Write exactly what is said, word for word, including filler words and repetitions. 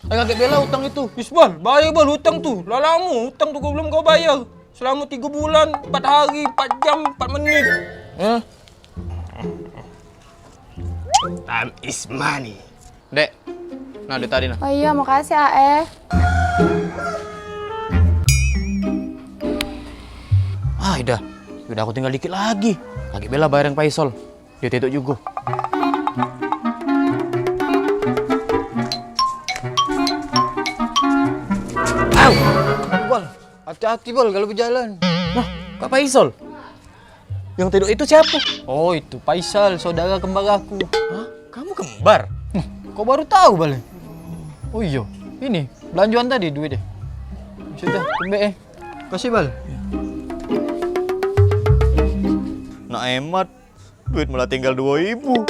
Eh, kagek bela utang itu. Is, Bal, bayar, Bal, utang tu. Lah lamo utang tu kau belum kau bayar. Selamo tigo bulan, empat hari, empat jam, empat menit. Eh? Time is money. Dek, nah, duit tadi, nah. Oh iyo, makasih, Ae. Ah, udah. Udah, aku tinggal dikit lagi. Kagek bela bayar yang Paisol. Dio tetok jugo. Au! Bal, hati-hati, Bal, kalu bejalan. Nah, Kak Paisol. Yang tetok itu siapo? Oh, itu Paisal, saudara kembar aku. Hah? Kamu kembar? Nah, kau baru tahu, Bal? Oh iyo, ini belanjoan tadi duit deh. Sudah, kembek, eh. Kasih, Bal. Nak hemat, duit malah tinggal duo ribu.